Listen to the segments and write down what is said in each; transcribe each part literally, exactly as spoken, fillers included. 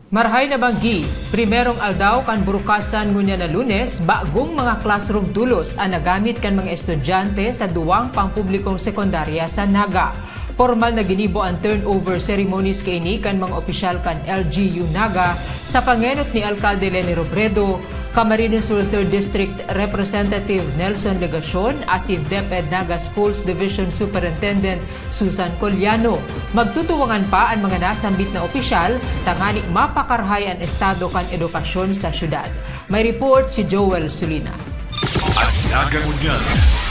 Marahay na banggi, primerong aldaw kan burukasan ngunyan na Lunes, bagong mga classroom tulos an nagamit kan mga estudyante sa duwang pampublikong sekundarya sa Naga. Pormal na ginibo an turnover ceremonies kaini kan mga opisyal kan L G U Naga sa pangenot ni Alkalde Leni Robredo, Camarines Sur Third District Representative Nelson Legacion asin DepEd Naga Schools Division Superintendent Susan Coliano. Magtutuwangan pa an mga nasambit na opisyal tangani mapakarahay an estado kan edukasyon sa syudad. May report si Joel Sulina. An Naga Ngunyan.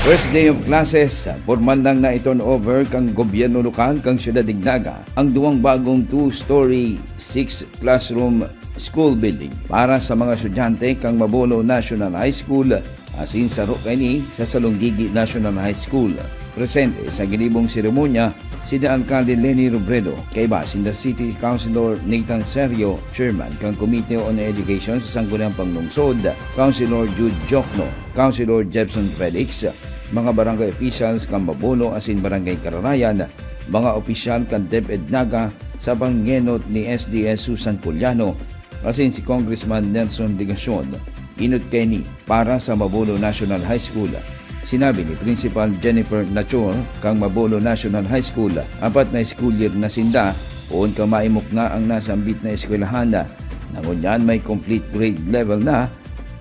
First day of classes, pormal nang nai-turnover kan gobyerno lokal kan siyudad nin Naga ang duwang bagong two-story, six classroom school building para sa mga estudyante kan Mabolo National High School asin saro kaini sa Salonggigi National High School. Presente sa ginibong seremonya si Alcalde Leni Robredo, kaiba sinda City Councilor Nathan Serio, Chairman kan Committee on Education sa Sangguniang Panglungsod, Councilor Jude Jokno, Councilor Jefferson Felix, mga barangay officials kan Mabolo asin Barangay Kararayan, mga opisyal kan DepEd Naga sa pangenot ni S D S Susan Coliano asin si Congressman Nelson Legacion. Enot kaini para sa Mabolo National High School. Sinabi ni Principal Jennifer Nachor kan Mabolo National High School, apat na school year na sinda poon kan maimukna ang nasambit na eskwelahan, na ngunyan may complete grade level na,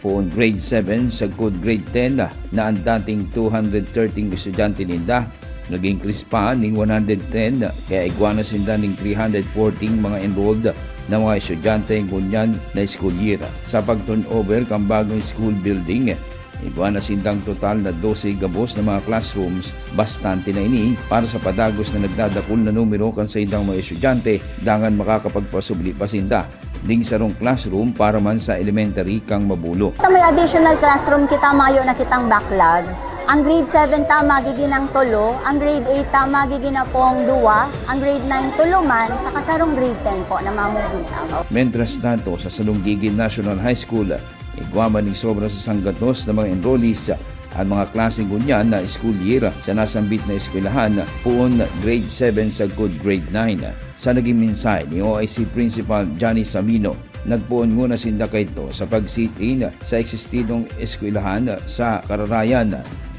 poon grade seven sagkod grade ten na an dating two hundred thirteen estudyante ninda nag-increase pa ning one hundred ten, kaya igwa na sinda ning three hundred fourteen mga enrolled na mga estudyante ngunyan na school year. Sa pag-turnover kan bagong school building, igwa na sindang total na dose gabos na mga classrooms. Bastante na ini para sa padagos na nagdadakul na numero kan saindang mga estudyante, dangan makakapagpasubli pa sinda ning sarong classroom para man sa elementary kan Mabolo. Ta may additional classroom kita, mayo na kitang backlog. Ang grade seven ta magigin ang tolo, ang grade eight ta magigin na pong duwa, ang grade nine tolo man, saka sarong grade ten po na mamugin ta. Mientras tanto, sa Salonggigi National High School, igwa man ning sobra sa sanggatos na mga enrollees an mga klase ngunyan na school year sa nasambit na eskwelahan, poon grade seven sagkod grade nine. Sa naging mensahe ni O I C Principal Johnny Sabino, nagpoon nguna sinda kaidto sa pag-sit-in sa eksistidong eskwelahan sa Kararayan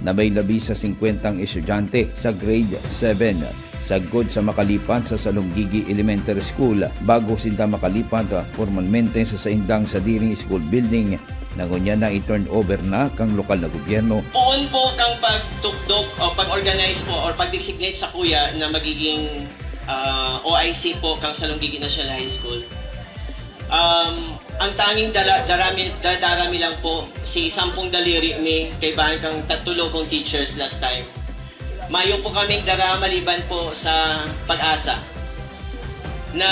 na may labi sa singkwentang estudyante sa grade seven, sagkod sa makalipat sa Salonggigi Elementary School, bago sinda makalipat pormalmente sa saindang sadiring school building na ngunyan na i-turnover na kan lokal na gobyerno. Poon po kang pagtukdok o pag-organize po or pag-designate sa kuya na magiging, ah, O I C po kang Salonggigi National High School. Um, ang tanging dala, dara mi, dara-dara mi lang po, si sampung daliri mi, kaibahan kang tatlo kong teachers last time. Mayo po kaming dara maliban po sa PAGASA. Na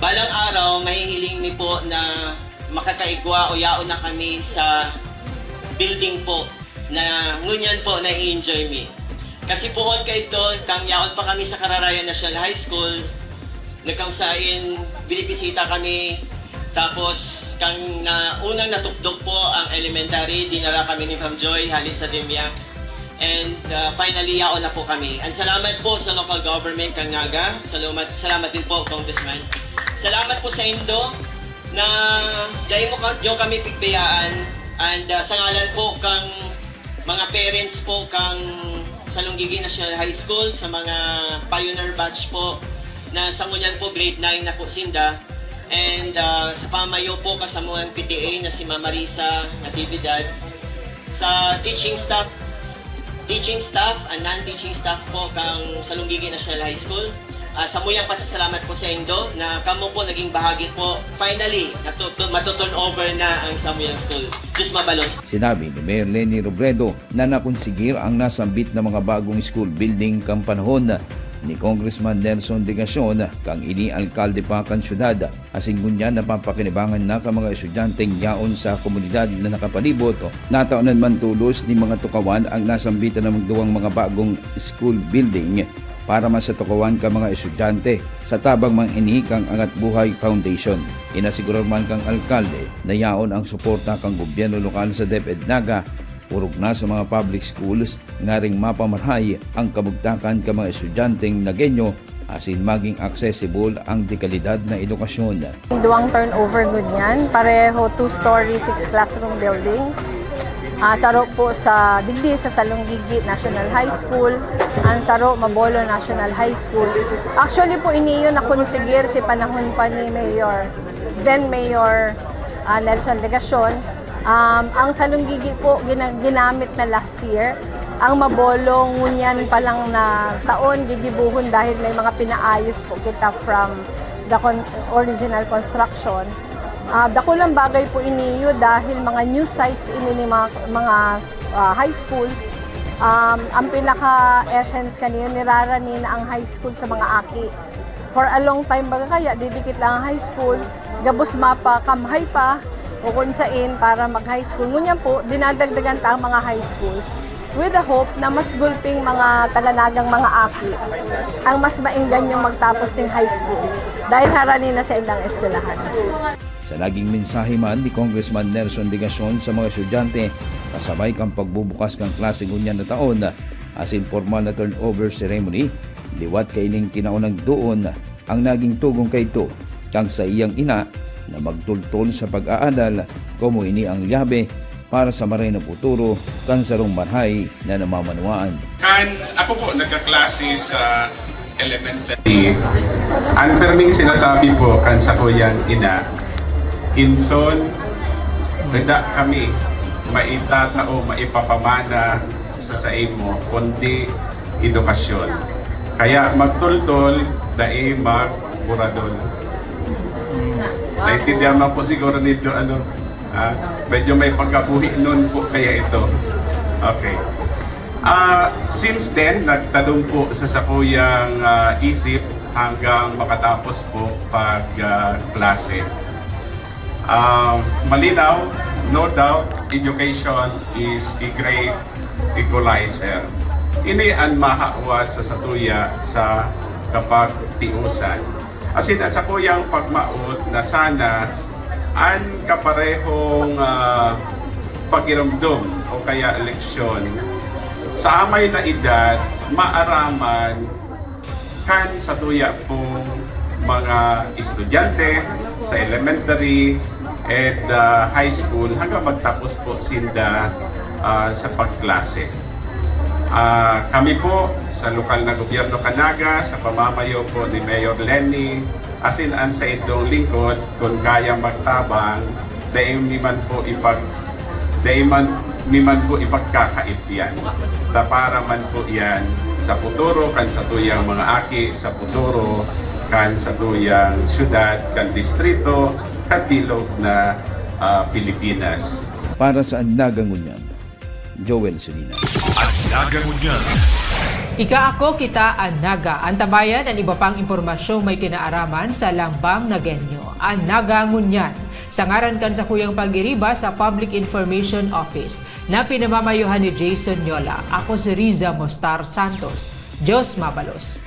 balang araw, mahihiling mi po na makakaigwa o yaon na kami sa building po na ngunyan po na-enjoy mi. Kasi poon kaidto, kang yaon pa kami sa Kararayan National High School, nagkangsain, binibisita kami. Tapos, kang na, unang natukdok po ang elementary, dinara kami ni Ma'am Joy, hali sa Dimiacs. And, ah, finally, yaon na po kami. And salamat po sa local government kan Naga. Salamat, salamat din po, Congressman. Salamat po sa indo na dai mo ka, nyo kami pigbayaan. And, ah, sa ngalan po kang mga parents po kang Salonggigi National High School, sa mga pioneer batch po na sa ngunyan po grade nine na po sinda. And, ah, sa pamayo po kasamong P T A na si Ma'am Marisa Natividad, sa teaching staff, teaching staff and non-teaching staff po kang Salonggigi National High School. Ah, samuyang pasasalamat po sa indo na kamo po naging bahagi po. Finally, natu-, tu-, matuturn over na ang samuyang school. Diyos mabalos. Sinabi ni Mayor Leni Robredo na nakonsigir ang nasambit na mga bagong school building kan panahon ni Congressman Nelson Legacion, kang ini alkalde pa kan syudad. Asin ngunyan napapakinabangan na kan mga estudyanteng yaon sa komunidad na nakapalibot. Nataonan man tolos nin mga tukawan ang nasambit na duwang mga bagong school building para man sa tukawan kan mga estudyante sa tabang man ini kan Angat Buhay Foundation. Inasigurar man kan alkalde na yaon ang suporta kan gobyerno lokal sa DepEd Naga, orog na sa mga public schools, ngaring mapamarahay ang kabugtakan kan mga estudyanteng Nagueño asin maging accessible ang dekalidad na edukasyon. Duwang turnover ngunyan, pareho two-story, six classroom building. Ah, saro po sa digdi sa Salonggigi National High School, ang saro Mabolo National High School. Actually po, iniyon na konsigir si panahon pa ni Mayor, then Mayor ah, Nelson Legacion. Um, ang Salonggigi po gina- ginamit na last year. Ang Mabolo ngunyan pa lang na taon gigibuhon dahil may mga pinaayos po kita from the con- original construction. Ah, dakulang bagay po iniyo dahil mga new sites ini ni mga, mga ah, high schools. Um, ang pinaka-essence kaniyo, nirarani na ang high school sa mga aki. For a long time baga kaya, didikit lang ang high school, gabos mapakamhay pa o kung sain para mag-high school. Ngunyan po, dinadagdagan ta ang mga high schools with the hope na mas gulping mga taganagang mga aki ang mas mainggan yung magtapos ng high school dahil harani na sa indang eskwelahan. Sa naging mensahe man ni Congressman Nelson Legacion sa mga estudyante, kasabay kan pagbubukas kan klase ngunyan na taon, asin pormal na turnover ceremony, liwat kaining tinaw nagdoon ang naging tugon kaidto kan saiyang ina na magtultol sa pag-aadal, komo ini ang lyabe para sa maray na futuro kan sarong marahay na namamanwaan. Kan ako po nagkaklase sa elementary, ang perming sinasabi po kan sakuyang ina, "Inson, wala kami maitatao, maipapamana sa saimo, kundi edukasyon. Kaya magtultol, dai magburadol." Naintindihan mo po siguro nito, ano, ah, medyo may pagkabuhi nun po kaya ito. Okay. Ah, since then, nagtadong po sa sakuyang ah, isip hanggang makatapos po pag ah, klase. Ah, malinaw, no doubt, education is a great equalizer. Ini an mahawas sa satuya sa kapagtiusan. Asin an sakuyang pagmaot na sana an kaparehong ah, pagiromdom o kaya leksyon sa amay na edad maaraman kan satuya pong mga estudyante sa elementary and ah, high school hanggang magtapos po sinda ah, sa pagklase. Ah, kami po sa lokal na gobyerno kan Naga, sa pamamayo po ni Mayor Leni, asin an saindong lingkod, kun kaya magtabang, dai mi man po ipag-, dai man, mi man po ipagkakait yan. Ta para man po yan sa futuro kan satuyang mga aki, sa futuro kan satuyang syudad, kan distrito, kan bilog na ah, Pilipinas. Para sa An Naga Ngunyan, Joel Sudina. An Naga Ngunyan. Ika, ako, kita, an Naga. Antabayan an iba pang impormasyong may kinaaraman sa Lambang Nagenyo. An Naga Ngunyan, sa ngaran kan sakuyang pagiriba sa Public Information Office, na pinamamayohan ni Jason Yola. Ako si Riza Mostar Santos. Diyos mabalos.